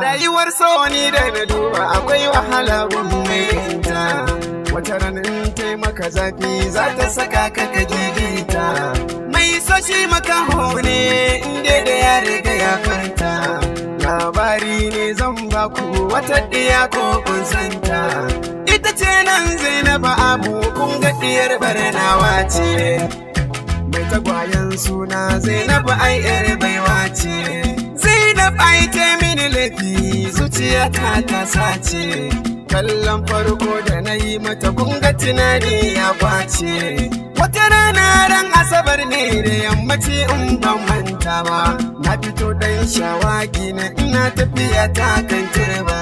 Rayuwar soni da na duba akwai wahala gun mai yinta. Wata ranar taimaka zafi za ta saka ka ka gigita. Mai so shi makaho ne inda da ya riga ya farta. Labari ne zan baku wata ɗiya ko kun santa. Ita ce nan Zainabu Abu, kun ga ɗiyar Barnawa ce. Mai tagwayen suna Zainabu ai yar baiwa ce. Zainab ai ta mini laifi, zuciya ta ta sace. Kallon farko da na yi mata, kunga tunani ya kwace. Wata rana ran Asabar ne da yammaci, in ban manta ba. Na fito dan shawagi na, ina tafiya ta kan turba.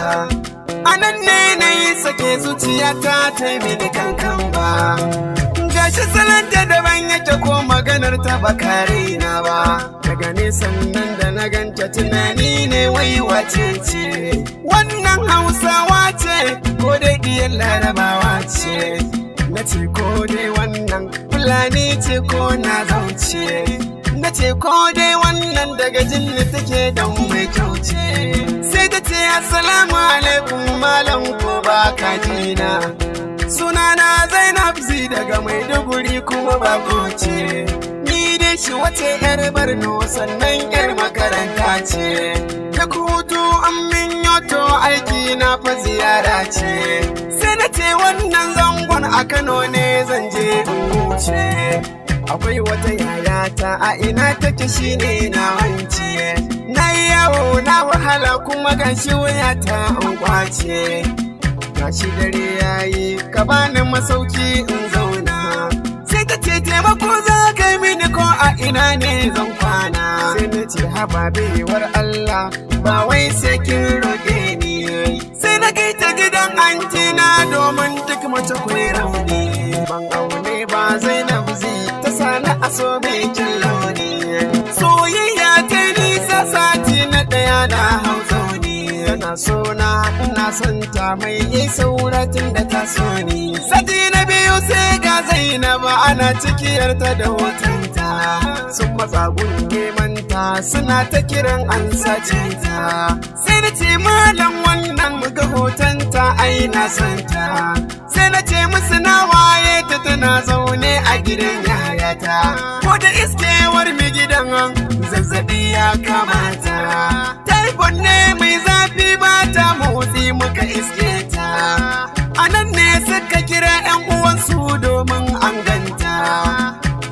A nan ne na yi sake, zuciya ta ta mini kankan ba. Gashi salanta daban yake, ko maganar ta baka raina ba. Daga nesan nan da na ganta, tunani ne, wai wace ce wannan? Hausawa ce ko dai diyar Larabawa ce? Na ce ko dai wannan Fulani ce ko na zauce? Na ce ko dai wannan daga jinni take, don mai kyau ce. Sai ta ce, "Assalamu alaikum malam, ko ba ka jina? Sunana Zainab Zi daga Maiduguri, kuma bako ce. Ni dai shi wace yar Barno, sannan yar makaranta ce. Duk hutu an min yoto, aiki na fa ziyara ce." Sai na ce, "Wannan zangon a Kano ne, zan je in wuce. Akwai wata yayata, a ina take shine na wance. Na yi yawo na wahala, kuma gashi wayata an kwace. Gashi dare yayi, ka bani masauki in zauna." Sai ta ce, "Taimako za ka yi mini, ko a ina ne zan kwana?" Sai na ce, "Haba baiwar Allah, ba wai sai kin roƙe ni." Sai na kai ta gidan antina, domin duk mace kwai rauni. Ban aune ba, Zainab zai ta sani a so mai kin launi. Soyayya ta nisa, sati na ɗaya na hau zauni. Tana so na, ina son ta, mai yi sauratin da ta so ni. Sati na biyu sai ga Zainab ana cikiyarta da hotonta. Sun matsa gun neman ta, suna ta kiran an sace ta. Sai na ce, "Malam, wannan muga hotonta, ai na son ta." Sai na ce musu na waye ta, tana zaune a gidan yayata. Ko da iskewar mi gidan, zazzabi ya kamata. Typhoid ne mai zafi, ba ta motsi muka iske ta. A nan ne suka kira 'yan uwansu domin an ganta.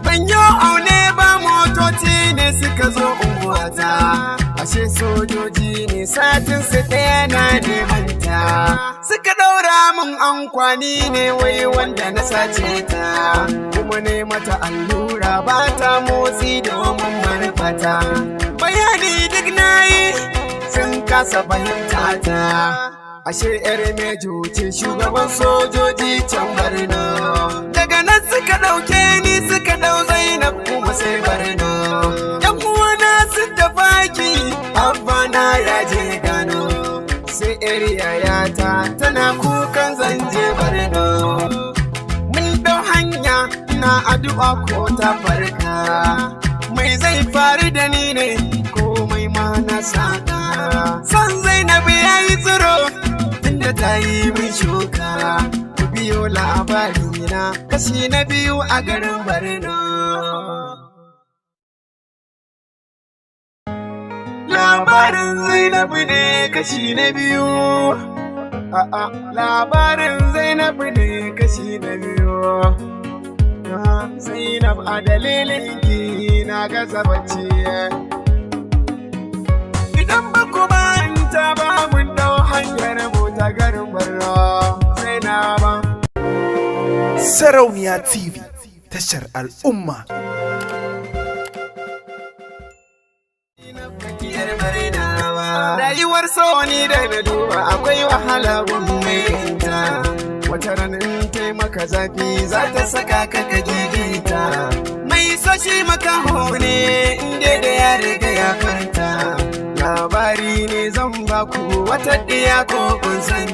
Ban yi aune ba, motoci ne suka zo unguwata. Ashe sojoji ne, satin su ɗaya na neman ta. Suka ɗaura min ankwani ne, wai wanda na sace ta. Kuma ne mata allura, ba ta motsi domin manufata. Bayani duk na yi, sun kasa fahimta ta. Ashe yar mejo ce, shugaban sojoji can Barno. Daga nan suka ɗauke ni, suka ɗau Zainab, kuma sai Barno. Yan uwana sun tafaki, abba na ya je gano. Sai yar yayata tana kukan zanje Barno. Mun ɗau hanya, ina addu'a ko ta farka. Mai zai faru da ni ne, komai ma na saka. Son Zainab ya yi tsiro tunda ta yi min shuka. Ku biyo labari na kashi na biyu a garin Barno. Labarin Zainabu ne kashi na biyu. A'a, labarin Zainabu ne kashi na biyu. Zainab, a dalilin ki na gaza bacci. Idan ba ku manta ba, mun dau hanyar mu ta garin Borno. Zainaba. Sarauniya TV, tashar al'umma. Rayuwar soni da na duba akwai wahala gun mai yinta. Wata ranar taimaka zafi za ta saka ka ka gigita. Mai so shi makaho ne inda da ya riga ya farta. Labari ne zan baku wata ɗiya ko kun san.